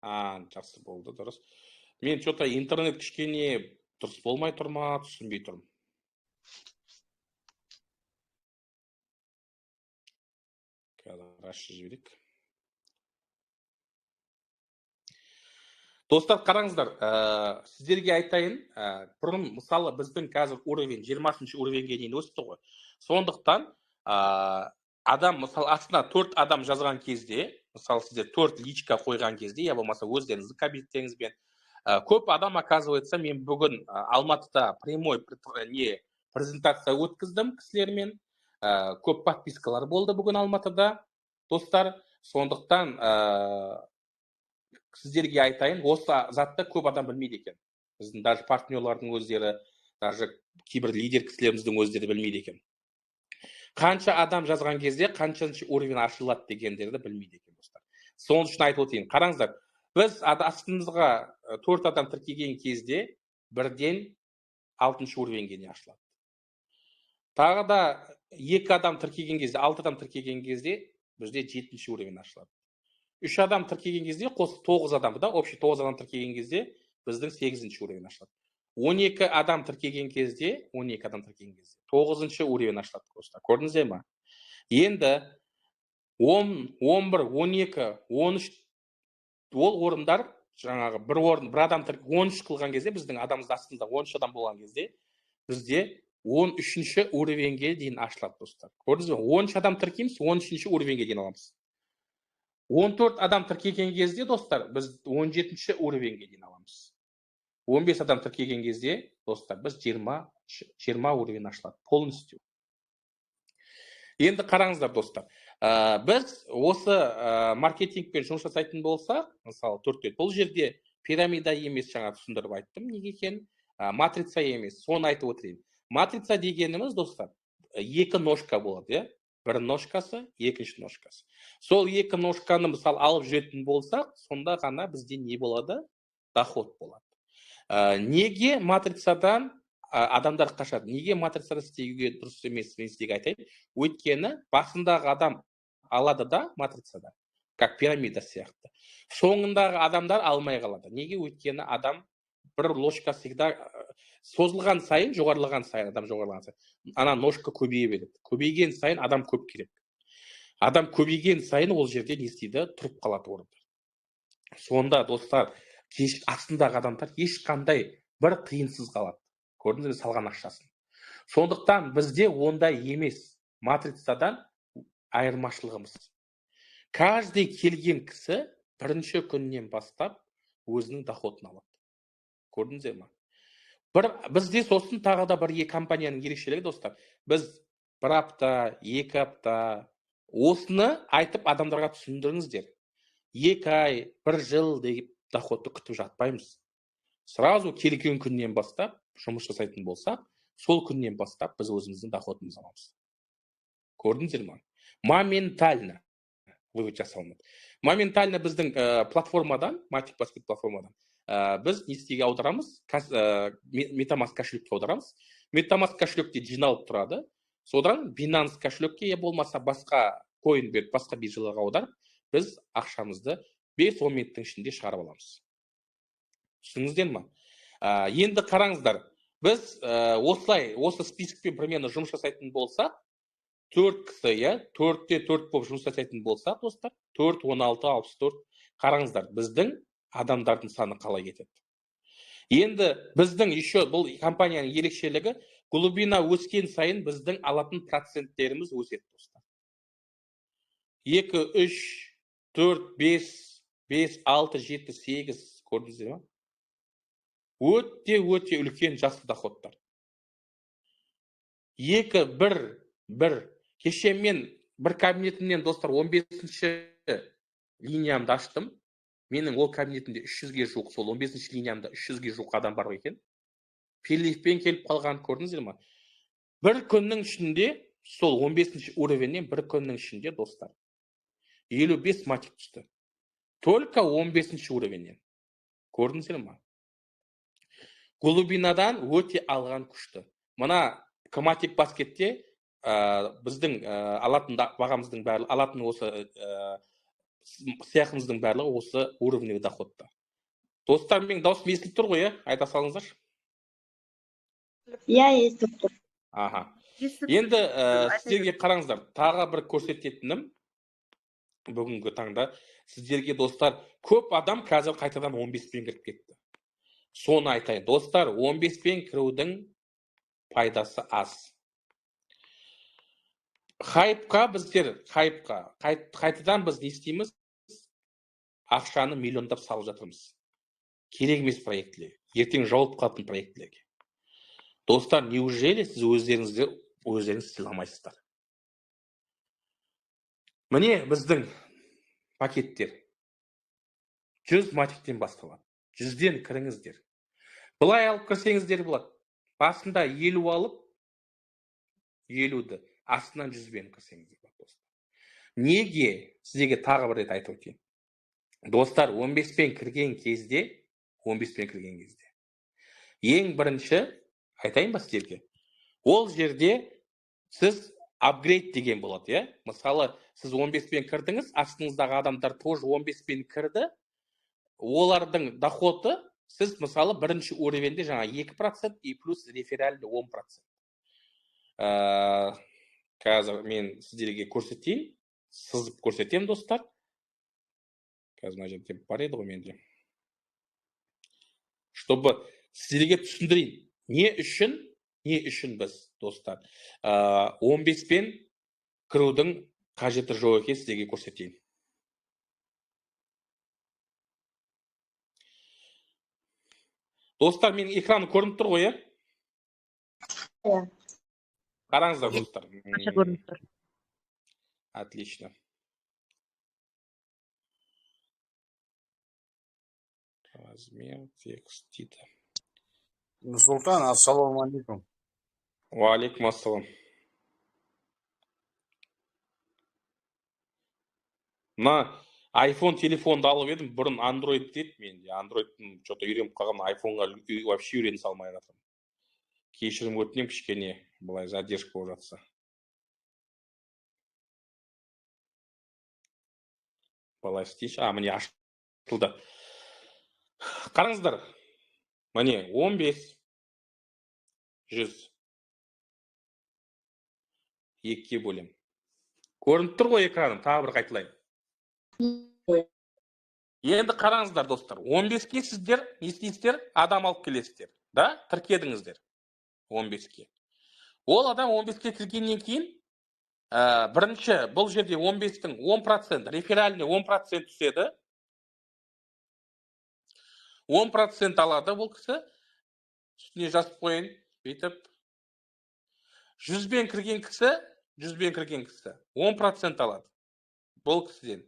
Жақсы болды, дұрыс. Мен что-то интернет кішкене дұрыс болмай тұр ма, түсінбей тұрмын. Қазір ашып жіберейік. Достар, қараңыздар, сіздерге айтайын, бұрын мысалы біздің қазір уровень 20-шы уровеньге дейін өсті ғой. Сондықтан адам, мысалы, астына 4 адам жазған кезде, мысалы, сіздер 4 личка қойған кезде, я болмаса өздеріңіздің кабинеттеріңізбен, көп адам, оказывается, мен бүгін Алматыда прямой не презентация өткіздім кісілермен, көп подпискалар болды бүгін Алматыда, достар. Сондықтан сіздерге айтайын, осы затты көп адам білмейді екен. Біздің даже партнерлардың өздері, даже кейбір лидер кісілеріміздің өздері білмейді екен. Қанша адам жазған кезде қаншаншы уровень ашылады дегендерді білмейді екен, достар. Соның үшін айтып өтейін. Қараңыздар, біз астымызға 4 адам тіркеген кезде бірден 6-шы уровеньге дейін ашылады. Тағы да 2 адам тіркеген кезде, 6 адам тіркеген кезде бізде 7-ші уровень ашылады. 3 адам тіркеген кезде, қосып 9 адам, да, общий 9 адам тіркеген кезде біздің 8-ші уровень ашылады. 12 адам тіркеген кезде, 12 адам тіркеген кезде 9-шы уровень ашылады, достар. Көрдіңіздер ма? Енді 10, 11, 12, 13 ол орындар жаңағы бір орын, бір адам 13 қылған кезде, біздің адамымыз астында 13 адам болған кезде бізде 13-ші уровеньге дейін ашылады, достар. Көрдіңіз бе? 13 адам тіркейміз, 13-ші уровеньге дейін аламыз. 14 адам тіркеген кезде, достар, біз 17-ші уровеньге дейін аламыз. 15 адам тіркеген кезде, достар, біз 20 уровень ашылады полностью. Енді қараңыздар, достар, біз осы маркетингпен жұмыс жасайтын болсақ, мысалы, төртте бұл жерде пирамида емес, жаңа түсіндіріп айттым неге екенін, матрица емес, соны айтып отырайын. Матрица дегеніміз, достар, екі ножка болады, иә? Бір ножкасы, екінші ножкасы. Сол екі ножканы, мысалы, алып жүретін болсақ, сонда ғана бізде не болады? Доход болады. Неге матрицадан адамдар қашады? Неге матрицада істеуге дұрыс емес, мен сіздерге айтайын. Өйткені басындағы адам алады да матрицада, как пирамида сияқты. Соңындағы адамдар алмай қалады. Неге? Өйткені адам бір ложка всегда созылған сайын, жоғарылаған сайын, адам жоғарылаған сайын, ана ножка көбейе береді. Көбейген сайын адам көп керек. Адам көбейген сайын ол жерде не істейді? Тұрып қалады орында. Сонда, достар, астындағы адамдар ешқандай бір тиынсыз қалады. Көрдіңіз бе, салған ақшасын. Сондықтан бізде ондай емес. Матрицадан айырмашылығымыз. Каждый келген кісі бірінші күннен бастап өзінің доходын алады. Көрдіңіздер ме? Бізде сосын тағы да бір екі компанияның ерекшелігі, достар. Біз бір апта, екі апта осыны айтып адамдарға түсіндіріңіздер. 2 ай, 1 жыл деп доходты күтіп жатпаймыз. Сразу келген күннен бастап жұмыс жасайтын болсақ, сол күннен бастап біз өзіміздің доходымызды аламыз. Көрдіңіздер ме? Моментально вывод жасалынады. Моментально біздің платформадан, Matic Basket платформадан, біз не істеуге аударамыз? MetaMask кошелекке аударамыз. MetaMask кошелекте жиналып тұрады. Содан Binance кошелекке, я болмаса басқа Coinbase, басқа биржаларға аударып, біз ақшамызды 5-10 минуттың ішінде шығарып аламыз. Түсіндіңіздер ме? Енді қараңыздар, біз осылай, осы спискпен примерно жұмыс жасайтын болсақ, 4 кісі, иә, 4-те 4 болып жұмыс жасайтын болсақ, достар, 4, 16, 64, қараңыздар, біздің адамдардың саны қалай кетеді. Енді біздің еще бұл компанияның ерекшелігі, глубина өскен сайын біздің алатын проценттеріміз өседі, достар. 2, 3, 4, 5, 5, 6, 7, 8, көрдіңіздер ме? Өте, өте үлкен жақсы доходтар. 2, 1, 1. Кеше мен бір кабинетімнен, достар, 15-ші линиямды аштым. Менің ол кабинетімде 300-ге жуық, сол 15-ші линиямда 300-ге жуық адам бар екен. Переливпен келіп қалған, көрдіңіздер ме? Бір күннің ішінде, сол 15-ші уровеньнен бір күннің ішінде, достар, 55 матик түсті. Только 15-ші уровеньнен. Көрдіңіздер ме? Глубинадан өте алған күшті. Мына Матик Баскетте, біздің алатын бағамыздың бәрі, алатын осы Сыйақымыздың барлығы осы уровневый доходта. Достар, менің дауысым естіліп тұр ғой, иә? Айта салыңыздаршы. Иә, естіліп тұр. Аха. Енді сіздерге қараңыздар, тағы бір көрсететінім бүгінгі таңда сіздерге, достар, көп адам қазір қайтадан 15-пен кіріп кетті. Соны айтайын, достар, 15-пен кірудің пайдасы аз. Хайпқа біздер, хайпқа, қайтадан біз не істейміз? Ақшаны миллиондап салып жатырмыз. Керек емес проектілерге, ертең жауып қалатын проектілерге. Достар, неужели сіз өздеріңіз сыйламайсыздар? Міне біздің пакеттер 100 матиктен басталады. 100-ден кіріңіздер. Былай алып кірсеңіздер болады. Басында 50 алып, 50-ді астынан 100-бен кірсеңіздер болады, достар. Неге? Сіздерге тағы бір рет айтып өтейін. Достар, 15-пен кірген кезде, 15-пен кірген кезде ең бірінші айтайын ба сіздерге? Ол жерде сіз апгрейд деген болады, иә? Мысалы, сіз 15-пен кірдіңіз, астыңыздағы адамдар тоже 15-пен кірді. Олардың доходы сіз, мысалы, бірінші уровеньде жаңа 2% и плюс реферальный 10%. Қазір мен сіздерге көрсетейін, сызып көрсетемін, достар. Қазір мына жерде бар еді ғой менде. Чтобы сіздерге түсіндірейін, не үшін біз, достар, 15-пен кірудің қажеті жоқ екенін сіздерге көрсетейін. Достар, менің экраным көрініп тұр ғой, иә? Иә. Қараңыздар, достар. Көрініп тұр. Отлично. Размер текст дейді. Нұрсұлтан, ассалаумағалейкум. Уағалейкум ассалам. Мына iPhone телефонды алып едім, бұрын Android деді менде. Androidтың что-то үйреніп қалған, iPhoneға вообще үйрене салмай жатырмын. Кешірім өтінемін, кішкене былай задержка болып жатса. Былай істейінші. Міне ашылды. Қараңыздар. Міне 15 100 2-ге бөлем. Көрініп тұр ғой экраным, тағы бір қайталайын. Енді қараңыздар, достар, 15-ке сіздер не істейсіздер? Адам алып келесіздер, да? Тіркедіңіздер 15-ке. Ол адам 15-ке кіргеннен кейін, бірінші бұл жерде 15-тің 10%, реферальный 10% түседі. 10% алады бұл кісі. Үстіне жазып қояйын, бүйтіп. 100-бен кірген кісі, 100-бен кірген кісі 10% алады бұл кісіден.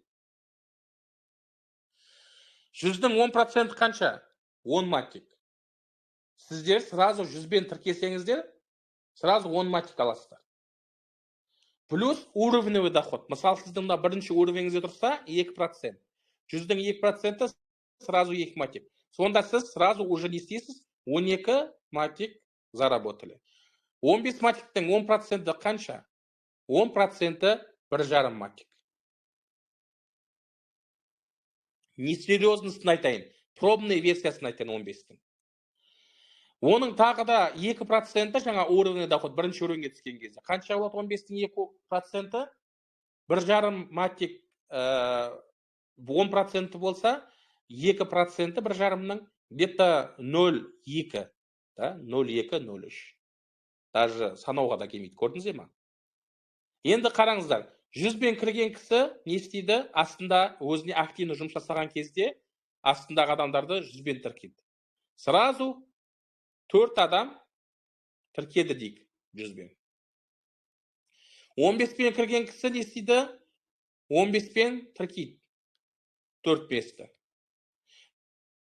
100-дің 10% қанша? 10 матик. Сіздер сразу 100-бен тіркесеңіздер, сразу 10 матик аласыздар. Плюс уровневый доход. Мысалы, сіздің мына бірінші уровеніңізде тұрса 2%. 100-дің 2% сразу 2 матик. Сонда сіз сразу уже не істейсіз? 12 матик заработали. 15 матиктің 10% қанша? 10% 1,5 матик. Несерьезностін айтайын, пробный версиясын айтайын 15-тің. Оның тағы да 2% жаңа уровень доход бірінші уровеньге түскен кезде. Қанша болады 15-тің 2%? 1,5 матик 10% болса, 2% 1,5-ның где-то 0,2, да, 0,2, 0,3. Даже санауға да келмейді, көрдіңіздер ма? Енді қараңыздар, 100-бен кірген кісі не істейді? Астында өзіне активно жұмыс жасаған кезде астындағы адамдарды 100-бен тіркейді. Сразу 4 адам тіркеді дейік 100-бен. 15-пен кірген кісі не істейді? 15-пен тіркейді 4-5-ті.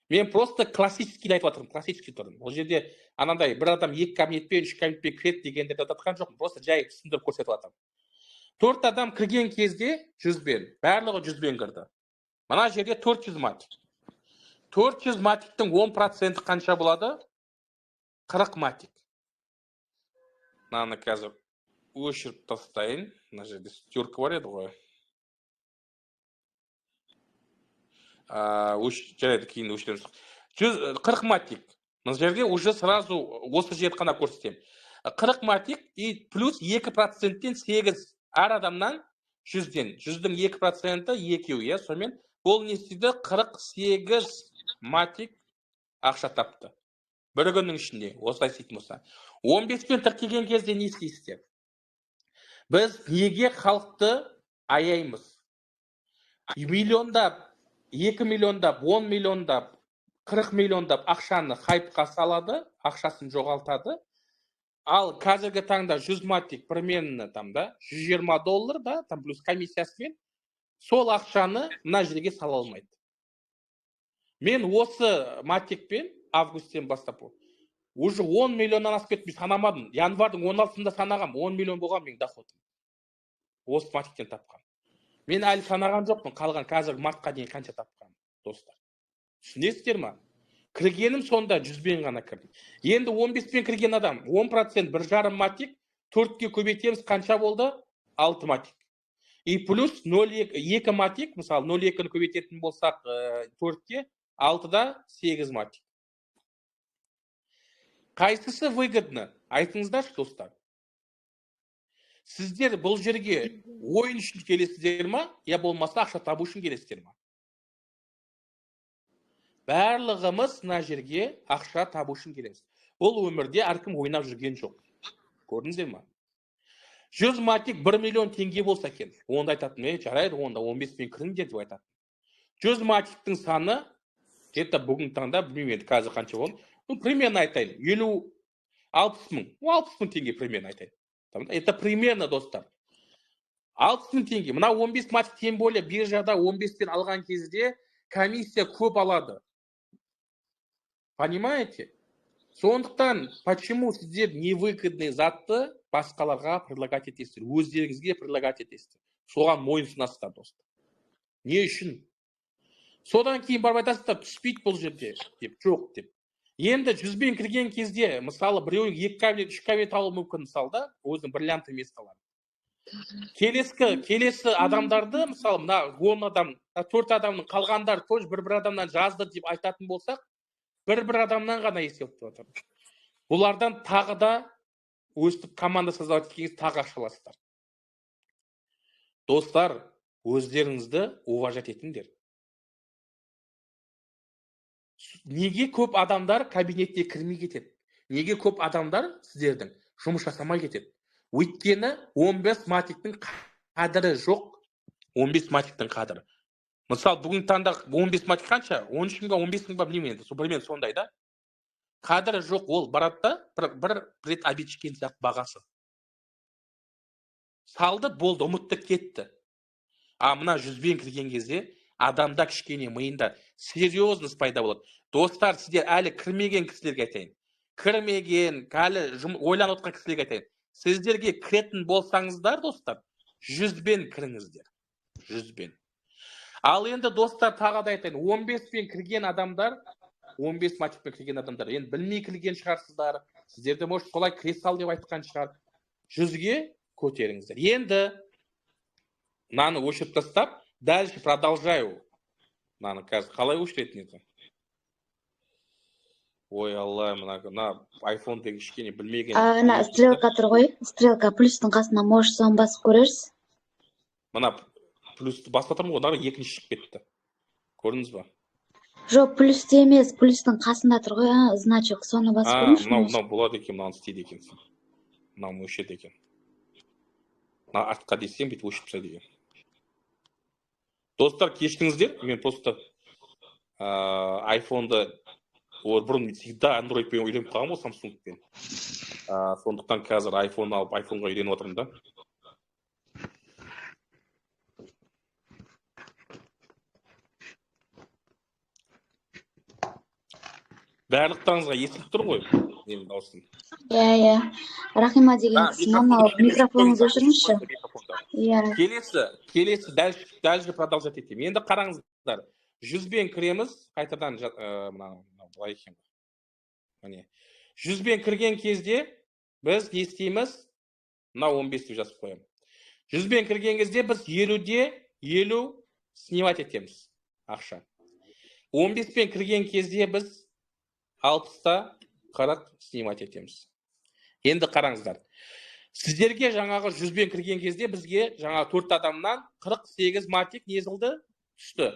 Мен просто классический айтып жатырмын, классический тұрдым. Ол жерде анандай бір адам 2 кабинетпен, 3 кабинетпен кіреді дегендерді айтып жоқпын, просто жай түсіндіріп көрсетіп жатырмын. 4 адам кірген кезде 100-бен, барлығы 100-бен кірді. Мына жерде 400 матик. 400 матиктің 10% қанша болады? 40 матик. Мынаны қазір өшіріп тастайын. Мына жерде стерка бар еді ғой. Жарайды, кейін өшіреміз. 140 матик. Мына жерде уже сразу осы жерді қана көрсетемін. 40 матик и плюс 2%-тен 8 әр адамнан 100-ден. 100-дің 2%-і 2, иә, сонымен бұл не істейді? 48 матик ақша тапты. Бір күннің ішінде осылай істейтін болса. 15-пен тіркеген кезде не істейсіздер? Біз неге халықты аяймыз? Миллиондап, 2 миллиондап, 10 миллиондап, 40 миллиондап ақшаны хайпқа салады, ақшасын жоғалтады. Ал қазіргі таңда 100 матик примерно там, да, 120 доллар, да, там плюс комиссиясымен сол ақшаны мына жерге сала алмайды. Мен осы матикпен августтен бастап уже 10 миллионнан асып кетті, мен санамадым. Январдың 16-сында санағам, 10 миллион болған менің доходым. Осы матиктен тапқан. Мен әлі санаған жоқпын, қалған қазір мартқа дейін қанша тапқан, достар. Түсінесіздер ма? Кіргенім сонда 100-бен ғана кірдім. Енді 15-пен кірген адам 10% 1,5 матик, 4-ке көбейтеміз, қанша болды? 6 матик. И плюс 0,2 2 матик, мысалы 0,2-ні көбейтетін болсақ, 4-ке 6-да 8 матик. Қайсысы выгодно? Айтыңыздаршы, достар. Сіздер бұл жерге ойын үшін келесіздер ма, я болмаса ақша табу үшін келесіздер ма? Барлығымыз мына жерге ақша табу үшін келеміз. Бұл өмірде әркім ойнап жүрген жоқ. Көрдіңіздер ма? 100 матик 1 миллион теңге болса екен, онда айтатын, жарайды, онда 15 пен кіріңдер деп айтатын. 100 матиктің саны, где-то бүгінгі таңда, білмеймін енді қазір қанша болды, ну, примерно айтайын, 50-60 мың, 60 мың теңге примерно айтайын. Это примерно, достар. 60 мың теңге. Мына 15 матик, тем более биржада 15 пен алған кезде комиссия көп алады. Понимаете? Сондықтан, почему сіздер невыгодный затты басқаларға предлагать етесіздер, өздеріңізге предлагать етесіздер. Соған мойынсұнасыздар, достар. Не үшін? Содан кейін барып айтасыздар, түспейді бұл жерде деп, жоқ деп. Енді 100-бен кірген кезде, мысалы, біреу 2 кабинет, 3 кабинет алуы мүмкін, мысалы, да, өзінің бриллианты месталары. Келесі адамдарды, мысалы, мына 10 адам, 4 адамның қалғандары тоже бір-бір адамнан жазды деп айтатын болсақ, бір-бір адамнан ғана есеп жатыр. Бұлардан тағы да өстіп команда создавать еткен кезде тағы ақша аласыздар. Достар, өздеріңізді уважать етіңдер. Неге көп адамдар кабинетке кірмей кетеді? Неге көп адамдар сіздердің жұмыс жасамай кетеді? Өйткені 15 матиктің қадірі жоқ. 15 матиктің қадірі. Мысалы, бүгінгі таңда 15 матик қанша? 13 мыңға, 15 мыңға білмеймін енді. Сол примерно сондай да. Қадірі жоқ, ол барады да бір рет обед ішкен сияқты бағасы. Салды, болды, ұмытты, кетті. А мына 100-бен кірген кезде адамда кішкене миында серьезность пайда болады. Достар, сіздер әлі кірмеген кісілерге айтайын. Кірмеген, әлі ойланып отқан кісілерге айтайын. Сіздерге кіретін болсаңыздар, достар, 100-бен кіріңіздер. 100-бен. Ал енді, достар, тағы да айтайын, 15-пен кірген адамдар, 15 матикпен кірген адамдар, енді білмей кірген шығарсыздар, сіздерді, может, солай кіре сал деп айтқан шығар. 100-ге көтеріңіздер. Енді мынаны өшіріп тастап, дальше продолжаю. Мынаны қазір қалай өшіретін еді? Ой, Алла, мына iPhone деген кішкене білмеген. Ана стрелка тұр ғой, стрелка плюстың қасына, может, соны басып көрерсіз. Мына плюсті басып жатырмын ғой, мына екінші шығып кетті. Көрдіңіз ба? Жоқ, плюсте емес, плюстың қасында тұр ғой, значок, соны басып көріңізші. Мынау болады екен, мынаны істейді екенсің. Мынау өшеді екен. Мына артқа десең, бүйтіп өшіп тастайды екен. Достар, кешіріңіздер, мен просто iPhone-ды бұрын всегда Android-пен үйреніп қалғанмын ғой, Samsung-пен. Сондықтан қазір iPhone алып, iPhone-ға үйреніп отырмын да. Барлықтарыңызға естіліп тұр ғой менің дауысым. Иә, иә. Рахима деген кісі, мынау микрофоныңызды өшіріңізші. Иә. Келесі дальше продолжать етемін. Енді қараңыздар, 100-бен кіреміз, қайтадан мына былай екен. Міне. 100-бен кірген кезде біз не істейміз? Мына 15 деп жазып қоямын. 100-бен кірген кезде біз 50-де 50 снимать етеміз ақша. 15-пен кірген кезде біз 60-та 40 снимать етеміз. Енді қараңыздар, сіздерге жаңағы 100-бен кірген кезде бізге жаңағы 4 адамнан 48 матик не қылды? Түсті.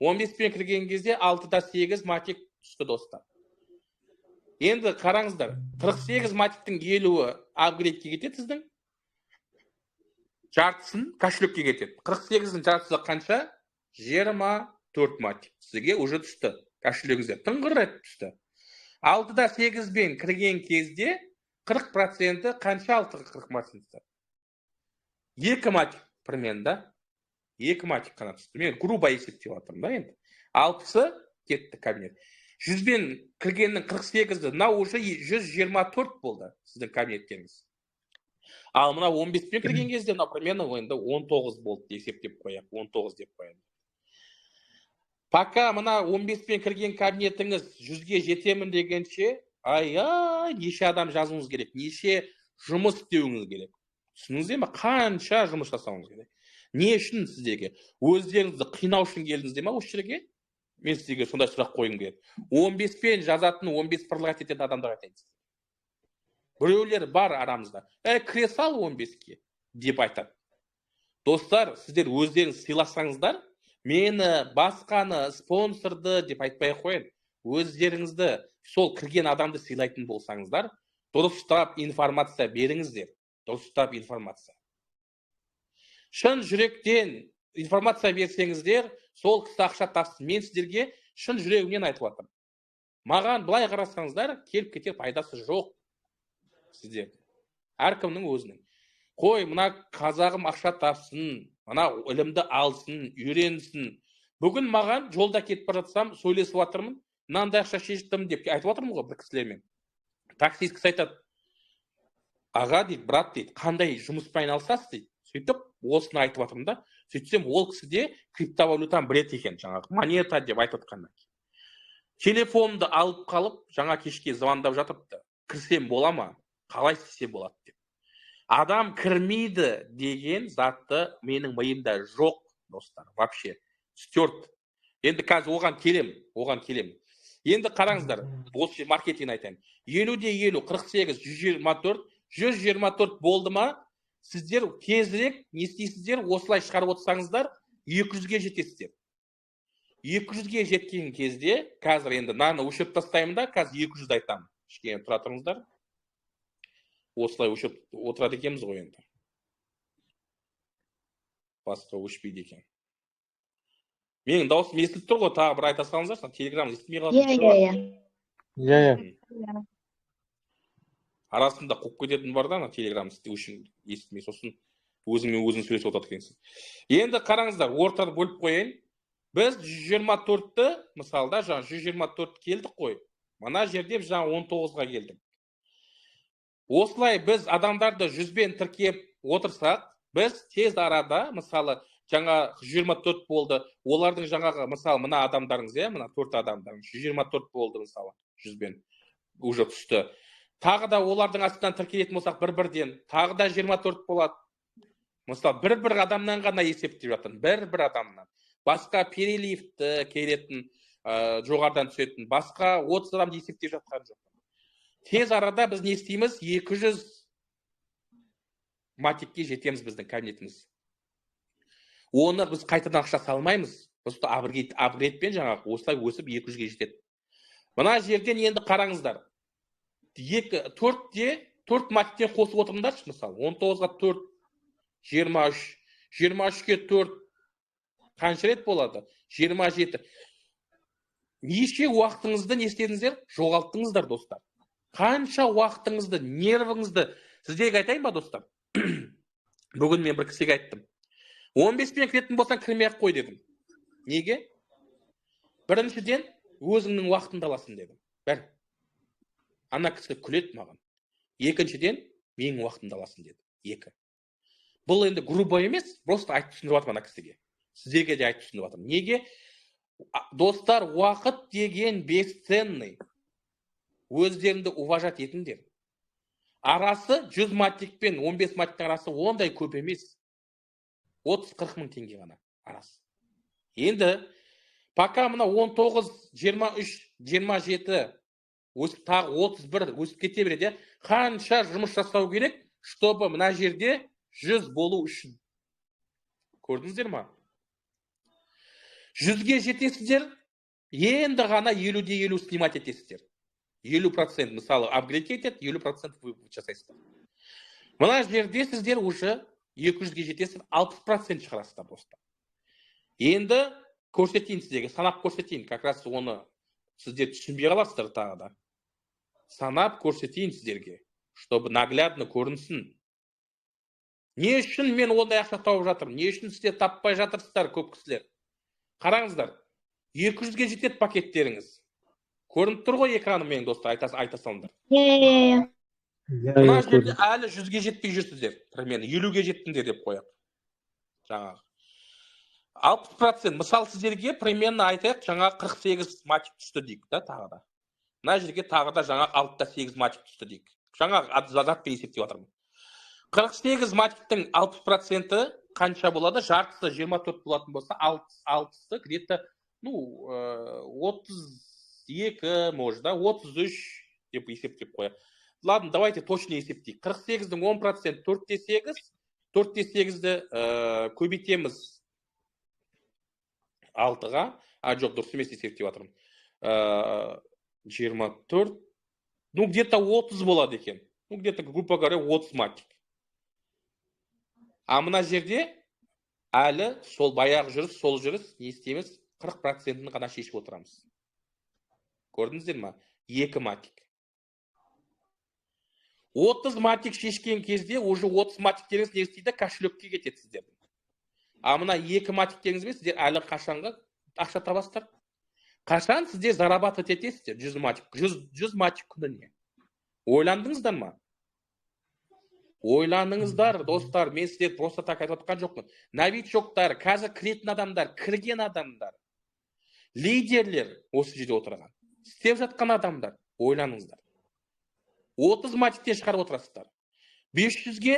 15-пен кірген кезде 6-да 8 матик түсті, достар. Енді қараңыздар, 48 матиктің 50-і апгрейдке кетеді сіздің, жартысын кошелекке кетеді. 48-дің жартысы қанша? 24 матик. Сізге уже түсті. Кошелегіңізге тыңғыр етіп түсті. 6-да 8-бен кірген кезде 40% қанша? 6 40%? 2 матик примерно, да? 2 матик қана түсті. Мен грубо есептеп жатырмын да енді. 60-ы кетті кабинет. 100-бен кіргеннің 48-і, мынау уже 124 болды сіздің кабинеттеріңіз. Ал мына 15-пен кірген кезде мынау примерно енді 19 болды есептеп қояйық, 19 деп қояйық. Пока мына 15-пен кірген кабинетіңіз 100-ге жетемін дегенше, ай-ай, неше адам жазуыңыз керек, неше жұмыс істеуіңіз керек. Түсіндіңіздер ме? Қанша жұмыс жасауыңыз керек? Не үшін сіздерге? Өздеріңізді қинау үшін келдіңіздер ма осы жерге? Мен сіздерге сондай сұрақ қойғым келеді. 15-пен жазатын, 15 предлагать ететін адамдарға айтайын. Біреулер бар арамызда. Кіре сал 15-ке деп айтады. Достар, сіздер өздеріңіз сыйласаңыздар, мені, басқаны, спонсорды деп айтпай ақ қояйын. Өздеріңізді, сол кірген адамды сыйлайтын болсаңыздар, дұрыстап информация беріңіздер. Дұрыстап информация. Шын жүректен информация берсеңіздер, сол кісі ақша тапсын. Мен сіздерге шын жүрегімнен айтып жатырмын. Маған былай қарасаңыздар, келіп кетер пайдасы жоқ сіздердің. Әркімнің өзінің. Қой, мына қазағым ақша тапсын, мына ілімді алсын, үйренсін. Бүгін маған жолда кетіп бара жатсам, сөйлесіп жатырмын, мынандай ақша шештім деп айтып жатырмын ғой бір кісілермен. Таксист кісі айтады: «Аға, – дейді, – брат, – дейді, – қандай жұмыспен айналысасыз?» – дейді. Сөйтіп осыны айтып жатырмын да. Сөйтсем, ол кісі де криптовалютаны біледі екен, жаңағы монета деп айтып жатқаннан кейін. Телефонымды алып қалып, жаңа кешке звондап жатыпты. Кірсем бола ма? Қалай істесе болады деп. Адам кірмейді деген затты менің миымда жоқ, достар, вообще. Стерт. Енді қазір оған келем, оған келем. Енді қараңыздар, осы маркетинг айтайын. 50-де 50, 48, 124, 124 болды ма? Сіздер тезірек не істейсіздер? Осылай шығарып отырсаңыздар, 200-ге жетесіздер. 200-ге жеткен кезде, қазір енді мынаны өшіріп тастаймын да, қазір 200 айтамын. Кішкене тұра тұрыңыздар. Осылай өшіріп отырады екенбіз ғой енді. Басқа өшпейді екен. Менің дауысым естіліп тұр ғой, тағы бір айта салыңыздаршы, телеграм естімей қалатын. Иә. Иә. Арасында қуып кететін бар да, ана телеграм үшін естімей, сосын өзіңмен өзің сөйлесіп отырады екенсің. Енді қараңыздар, ортаны бөліп қояйын. Біз 124-ті, мысалы да, жаңа 124 келдік қой. Мына жерде біз жаңа 19-ға келдік. Осылай біз адамдарды 100-бен тіркеп отырсақ, біз тез арада, мысалы, жаңа 124 болды, олардың жаңағы, мысалы, мына адамдарыңыз, иә, мына төрт адамдарыңыз 124 болды, мысалы, 100-бен уже түсті. Тағы да олардың астынан тіркелетін болсақ бір-бірден, тағы да 24 болады. Мысалы, бір-бір адамнан ғана есептеп жатырмын, бір-бір адамнан. Басқа переливті келетін, жоғарыдан түсетін, басқа 30 адамды есептеп жатқан жоқпын. Тез арада біз не істейміз? 200 матикке жетеміз біздің кабинетіміз. Оны біз қайтадан ақша салмаймыз. Просто апгрейдпен жаңағы осылай өсіп 200-ге жетеді. Мына жерден енді қараңыздар. Екі, төртте, төрт матиктен қосып отырыңдаршы, мысалы. 19-ға 4, 23, 23-ке 4 қанша рет болады? 27. Неше уақытыңызды не істедіңіздер? Жоғалттыңыздар, достар. Қанша уақытыңызды, нервіңізді. Сіздерге айтайын ба, достар? Бүгін мен бір кісіге айттым. 15-пен кіретін болсаң, кірмей ақ қой дедім. Неге? Біріншіден, өзіңнің уақытыңды аласың дедім. Бір. Ана кісі күледі маған. Екіншіден, менің уақытымды аласың деді. Екі. Бұл енді грубо емес, просто айтып түсіндіріп жатырмын ана кісіге. Сіздерге де айтып түсіндіріп жатырмын. Неге? Достар, уақыт деген бесценный. Өздеріңді уважать етіңдер. Арасы 100 матик пен 15 матиктің арасы ондай көп емес. 30-40 мың теңге ғана арасы. Енді Пока мына 19, 23, 27 өсіп, тағы 31 өсіп кете береді. Қанша жұмыс жасау керек, чтобы мына жерде 100 болу үшін? Көрдіңіздер ма? 100-ге жетесіздер, енді ғана 50-де 50 снимать етесіздер. 50% мысалы апгрейд кетеді, 50% вывод жасайсыздар. Мына жерде сіздер уже 200-ге жетесіздер, 60% шығарасыздар, достар. Енді көрсетейін сіздерге, санап көрсетейін, как раз оны сіздер түсінбей қаласыздар тағы да. Санап көрсетейін сіздерге, чтобы наглядно көрінсін. Не үшін мен ондай ақша тауып жатырмын? Не үшін сіздер таппай жатырсыздар, көп кісілер? Қараңыздар, 200-ге жетеді пакеттеріңіз. Көрініп тұр ғой экраным менің, достар, айта салыңдар. Иә. Иә. Мына Иә. жерде әлі 100-ге жетпей жүрсіздер. Примерно 50-ге жеттіңдер деп қояйық. Жаңағы 60%, мысал, сіздерге примерно айтайық, жаңа 48 матик түсті дейік да тағы да. Мына жерге тағы да жаңа 6,8 матик түсті дейік. Жаңа затпен есептеп жатырмын. 48 матиктің 60%-і қанша болады? Жартысы 24 болатын болса, 6-сы где-то, ну, 32, может, да, 33 деп есептеп қояйық. Ладно, давайте точно есептейік. 48-дің 10% 4,8, 4,8-ді көбейтеміз 6-ға. А, жоқ, дұрыс емес есептеп жатырмын. 24, ну, где-то 30 болады екен. Ну, где-то, грубо говоря, 30 матик. А мына жерде әлі сол баяғы жүріс, сол жүріс, не істейміз? 40%-ін ғана шешіп отырамыз. Көрдіңіздер ма? Екі матик. 30 матик шешкен кезде уже 30 матиктеріңіз не істейді? Кошелекке кетеді сіздердің. А мына екі матиктеріңізбен сіздер әлі қашанғы ақша табасыздар? Қашан сіздер зарабатывать етесіздер 100 матик, 100, 100 матик күніне? Ойландыңыздар ма? Ойланыңыздар, достар, мен сіздерді просто так айтып отқан жоқпын. Новичоктар, қазір кіретін адамдар, кірген адамдар, лидерлер, осы жерде отырған, істеп жатқан адамдар, ойланыңыздар. 30 матиктен шығарып отырасыздар. 500-ге,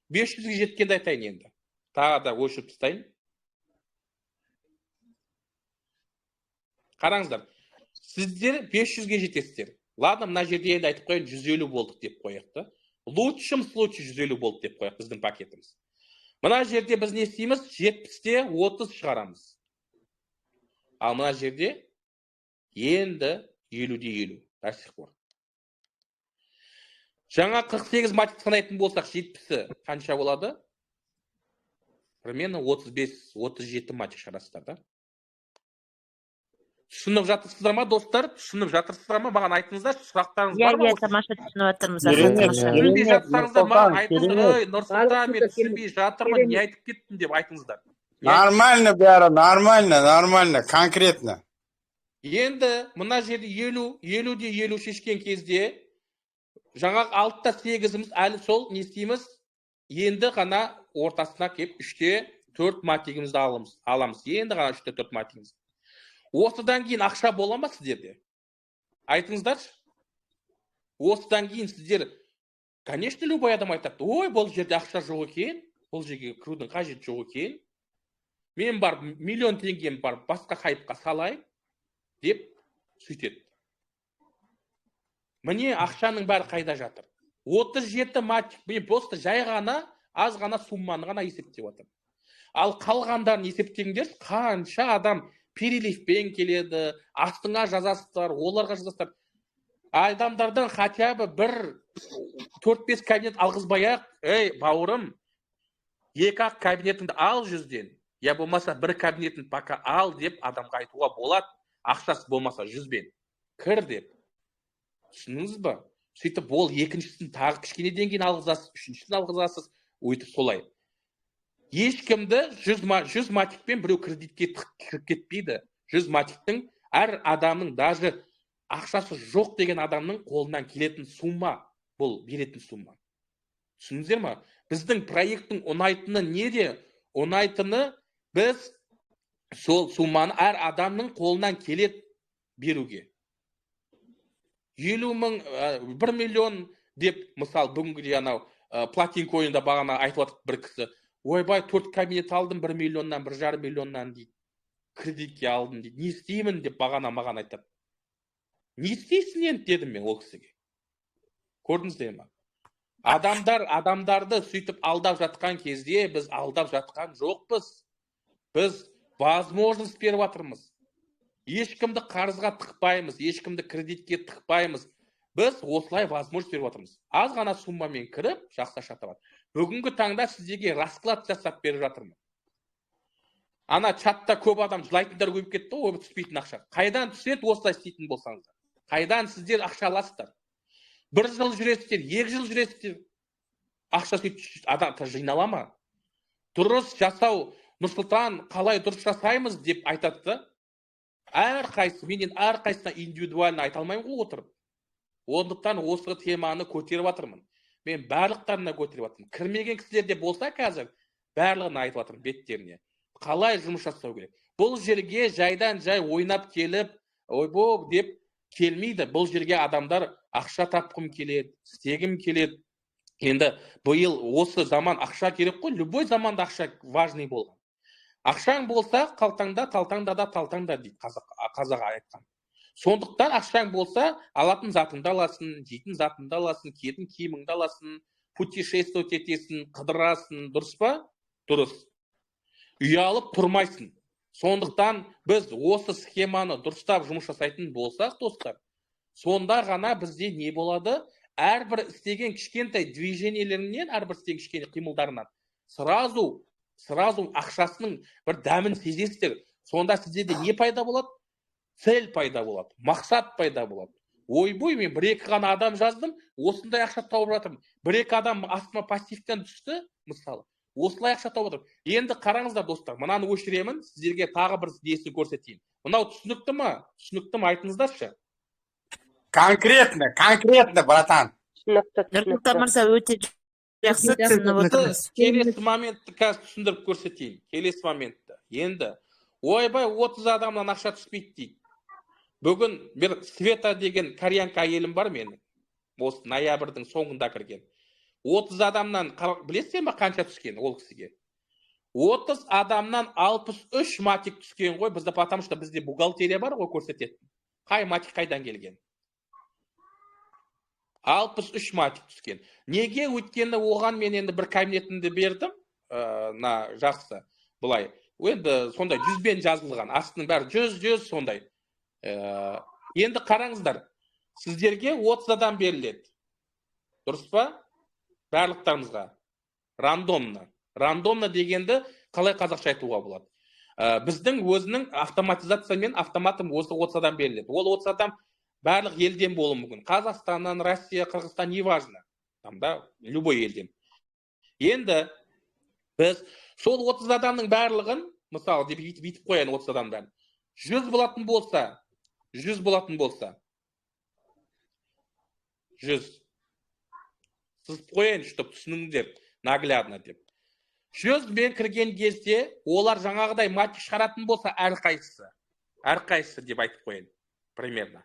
500-ге жеткенде айтайын енді. Тағы да өшіріп тастайын. Қараңыздар, сіздер 500-ге жетесіздер. Ладно, мына жерде енді айтып қояйын, 150 болдық деп қояйық та. Лучшем случае 150 болды деп қояйық біздің пакетіміз. Мына жерде біз не істейміз? 70-те 30 шығарамыз. Ал мына жерде енді 50-де 50 до сих пор. Жаңа 48 матик санайтын болсақ, 70-і қанша болады? Примерно 35-37 матик шығарасыздар да. Түсініп жатырсыздар ма, достар? Түсініп жатырсыздар ма? Маған айтыңыздар, сұрақтарыңыз Иә. бар ма? Иә, тамаша түсініп жатырмыз. Керемет, Тамаша. Түсінбей керемет, жатсаңыздар, маған Нұрсұлтан, айтыңыздар. керемет. Ой, Нұрсұлтан, мен түсінбей жатырмын, не айтып кеттің деп айтыңыздар. Нормально бәрі, нормально, нормально, конкретно. Енді мына жерде 50, 50-де 50 шешкен кезде жаңағы 6,8-іміз әлі сол, не істейміз? Енді ғана ортасына келіп 3-те 4 матигімізді аламыз. Енді ғана 3-те 4 матигіміз. Осыдан кейін ақша бола ма сіздерде? Айтыңыздаршы. Осыдан кейін сіздер, конечно, любой адам айтады: «Ой, бұл жерде ақша жоқ екен, бұл жерге кірудің қажеті жоқ екен, мен барып миллион теңгем барып басқа хайпқа салайын», — деп сөйтеді. Міне, ақшаның бәрі қайда жатыр? 37 матик, мен просто жай ғана аз ғана сумманы ғана есептеп жатырмын. Ал қалғандарын есептеңдерші, қанша адам переливпен келеді, астыңа жазасыздар, оларға жазасыздар. Адамдардан хотя бы бір 4-5 кабинет алғызбай ақ, ей, бауырым, екі ақ кабинетіңді ал 100-ден, я болмаса бір кабинетін пока ал деп адамға айтуға болады, ақшасы болмаса 100-бен. Кір деп. Түсіндіңіз ба? Сөйтіп ол екіншісін тағы кішкенеден кейін алғызасыз, үшіншісін алғызасыз, өйтіп солай. Ешкімді 100 матикпен біреу кредитке кіріп кетпейді. 100 матиктің әр адамның, даже ақшасы жоқ деген адамның қолынан келетін сумма, бұл беретін сумма. Түсіндіңіздер ма? Біздің проекттің ұнайтыны неде? Ұнайтыны, біз сол сумманы әр адамның қолынан келеді беруге. 50 000, 1 миллион деп, мысалы, бүгінгідей анау платин койнда бағана айтып жатыр бір кісі: «Ойбай, төрт кабинет алдым 1 миллионнан, 1,5 миллионнан», — дейді. Кредитке алдым дейді. Не істеймін деп бағана маған айтады. Не істейсің енді дедім мен ол кісіге. Көрдіңіздер ме? Адамдар адамдарды сөйтіп алдап жатқан кезде біз алдап жатқан жоқпыз. Біз возможность беріп жатырмыз. Ешкімді қарызға тықпаймыз, ешкімді кредитке тықпаймыз. Біз осылай возможность беріп жатырмыз. Аз ғана суммамен кіріп, жақсы ақша табады. Бүгінгі таңда сіздерге расклад жасап беріп жатырмын. Ана чатта көп адам жылайтындар көбейіп кетті ғой, түспейтін ақша. Қайдан түседі осылай істейтін болсаңыздар? Қайдан сіздер ақша аласыздар? Бір жыл жүресіздер, 2 жыл жүресіздер. Ақша сөйтіп адам жинала ма? Дұрыс жасау, Нұрсұлтан қалай дұрыс жасаймыз деп айтады да. Әрқайсысы, менен әрқайсысына индивидуально айта алмаймын ғой отырып. Ондықтан осы теманы көтеріп жатырмын. Мен барлықтарына көтеріп жатырмын. Кірмеген кісілер де болса қазір барлығына айтып жатырмын беттеріне. Қалай жұмыс жасау керек? Бұл жерге жайдан жай ойнап келіп, ойбой деп келмейді. Бұл жерге адамдар ақша тапқым келеді, істегім келеді. Енді биыл осы заман ақша керек қой, любой заманда ақша важный болған. Ақшаң болса, қалтаңда, талтаңда да талтаңда дейді қазақ айтқан. Сондықтан ақшаң болса, алатын затыңды аласың, жейтін затыңды аласың, киетін киіміңді аласың, путешествовать етесің, қыдырасың, дұрыс па? Дұрыс. Ұялып тұрмайсың. Сондықтан біз осы схеманы дұрыстап жұмыс жасайтын болсақ, достар, сонда ғана бізде не болады? Әрбір істеген кішкентай движениелерінен, әрбір істеген кішкене қимылдарынан сразу ақшасының бір дәмін сезесіздер. Сонда сіздерде не пайда болады? Цель пайда болады, мақсат пайда болады. Ойбой, мен бір-екі ғана адам жаздым, осындай ақша тауып жатырмын. Бір-екі адам астыма пассивтен түсті, мысалы. Осылай ақша тауып жатырмын. Енді қараңыздар, достар, мынаны өшіремін, сіздерге тағы бір несін көрсетейін. Мынау түсінікті ма? Түсінікті ме, айтыңыздаршы. Конкретно, конкретно, братан. Түсінікті, Нұрсұлтан мырза, өте жақсы түсініп отырмыз. Келесі моментті қазір түсіндіріп көрсетейін. Келесі моментті. Енді, ойбай, 30 адамнан ақша түспейді дейді. Бүгін бір Света деген кореянка әйелім бар менің. Осы ноябрьдің соңында кірген. 30 адамнан, білесіздер ме қанша түскен ол кісіге? 30 адамнан 63 матик түскен ғой. Бізде, потому что бізде бухгалтерия бар ғой көрсететін. Қай матик қайдан келген? 63 матик түскен. Неге? Өйткені оған мен енді бір кабинетімді бердім, на жақсы, былай. Енді сондай 100-бен жазылған, астының бәрі 100 сондай. Енді қараңыздар, сіздерге 30 адам беріледі. Дұрыс па? Барлықтарыңызға. Рандомно. Рандомно дегенді қалай қазақша айтуға болады? Біздің өзінің автоматизациямен автоматом осы 30 адам беріледі. Ол 30 адам барлық елден болуы мүмкін. Қазақстаннан, Россия, Қырғызстан, неважно. Там, да, любой елден. Енді біз сол 30 адамның барлығын, мысалы, деп бүйтіп қояйын 30 адамның бәрін. 100 болатын болса, 100 болатын болса, 100. Сызып қояйын, чтоб түсініңдер, наглядно деп. 100 мен кірген кезде олар жаңағыдай матик шығаратын болса, әрқайсысы, әрқайсысы деп айтып қояйын, примерно.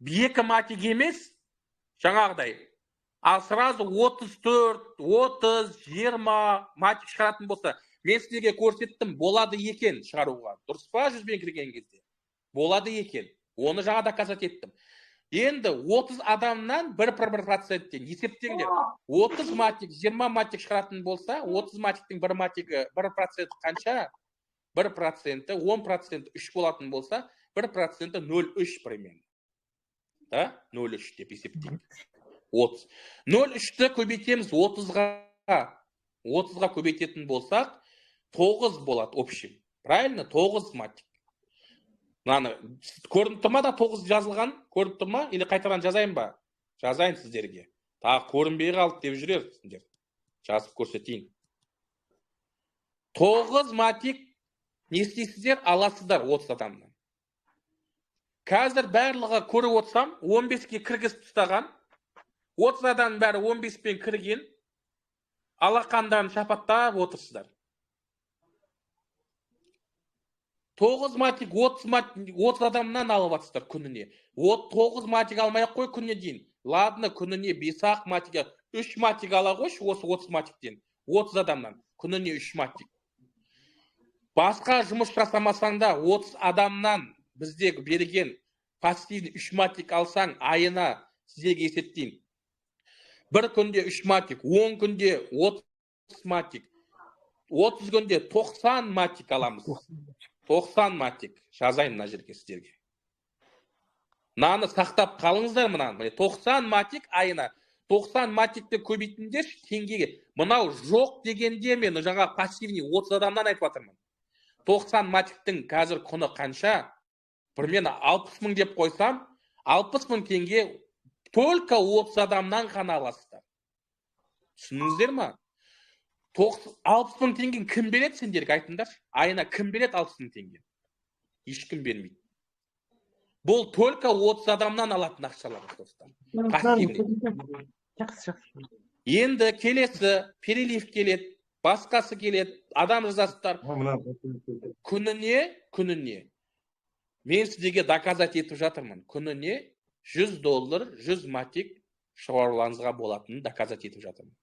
2 матик емес, жаңағыдай, ал сразу 34, 30, 20 матик шығаратын болса, мен сіздерге көрсеттім, болады екен шығаруға. Дұрыс па, 100 бен кірген кезде? Болады екен. Оны жаңа доказать еттім. Енді 30 адамнан 1% есептеңдер. 30 матик, 20 матик шығаратын болса, 30 матиктің бір матигі 1% қанша? 1%, 10% 3 болатын болса, 1% 0,3 примерно. Да? 0,3 деп есептейік. 30. 0,3-ті көбейтеміз 30-ға. 30-ға көбейтетін болсақ, 9 болады общем. Правильно? 9 матик. Мынаны көрініп тұр ма да 9 жазылған? Көрініп тұр ма? Или қайтадан жазайын ба? Жазайын сіздерге. Тағы көрінбей қалды деп жүрерсіңдер. Жазып көрсетейін. 9 матик не істейсіздер? Аласыздар 30 адамнан. Қазір барлығы көріп отырсам, 15-ке кіргізіп тастаған. 30 адамның бәрі 15-пен кірген. Алақандарын шапаттап отырсыздар. 9 матик 30 адамнан алып атсыздар күніне. 9 матик алмай ақ қой күніне дейін. Ладно, күніне 5-ақ матик, 3 матик ала қойшы осы 30 матиктен. 30 адамнан күніне 3 матик. Басқа жұмыс жасамасаң да, 30 адамнан бізде берген пассивный 3 матик алсаң, айына сіздерге есептеймін: бір күнде 3 матик, 10 күнде 30 матик, 30 күнде 90 матик аламыз. 90 матик жазайын мына жерге сіздерге. Мынаны сақтап қалыңыздар, мынаны. Міне, 90 матик айына. 90 матикті көбейтіңдерші теңгеге. Мынау жоқ дегенде, мен жаңа пассивный 30 адамнан айтып жатырмын. 90 матиктің қазір құны қанша? Примерно 60 мың деп қойсам, 60 мың теңге только 30 адамнан ғана аласыздар. Түсіндіңіздер ма? 60 мың теңгені кім береді сендерге, айтыңдаршы? Айына кім береді 60 мың теңге? Ешкім бермейді. Бұл только 30 адамнан алатын ақшалар, достар, пассивный. Жақсы, жақсы. Енді келесі перелив келеді, басқасы келеді, адам жазасыздар. Күніне мен сіздерге доказать етіп жатырмын, күніне 100 доллар, 100 матик шығаруларыңызға болатынын доказать етіп жатырмын.